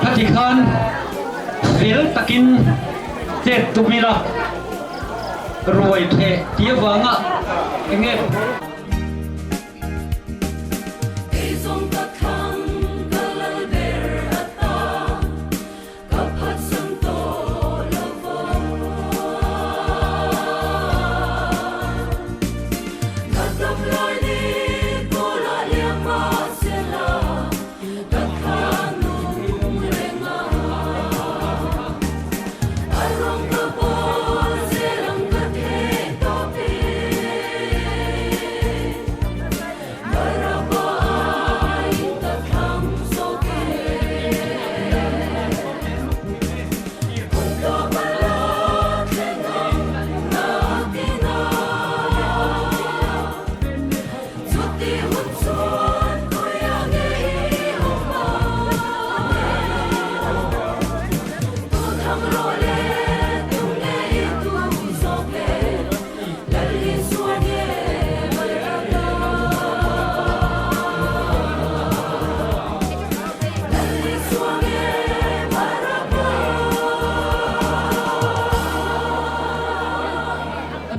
Khati khan fel takin chet tum ila ruai theh tih avanga enge.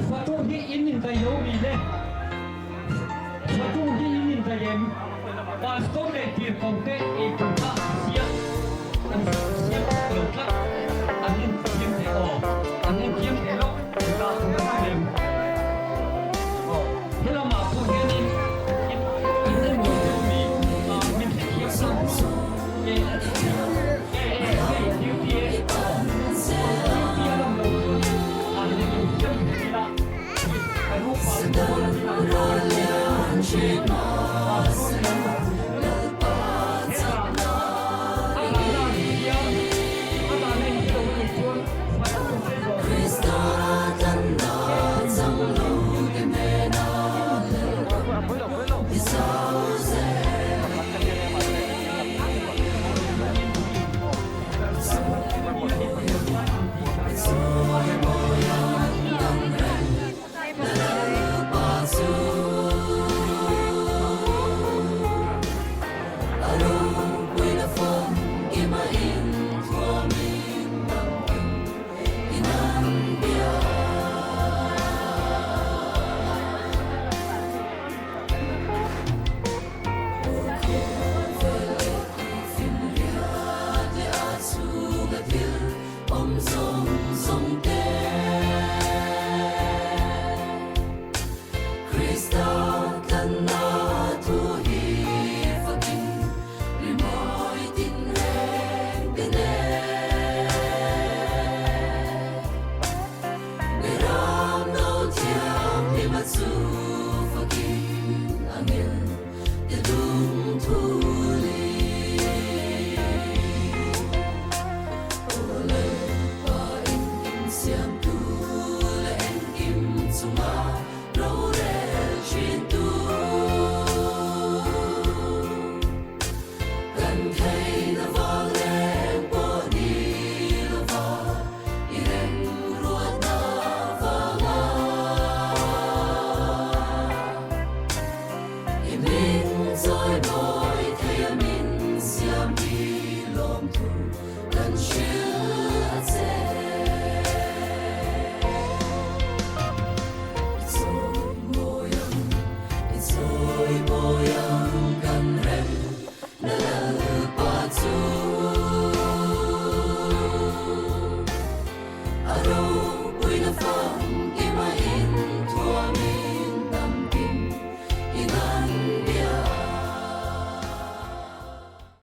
Fatu hi in indaih lo mi le? Fatu hi in indaih em? Pastor leh tirhkoh te eitur kha siam an siam lo tlat an en thiam thei aw an en thiam thei lo dah tur a ni lem aw helamah pawh hianin in in en lo deuh mi min hrethiam tlang chu e e e hei duty e aw duty a lawm lo chuanin an en thiam thei ila. I hming zawi maw.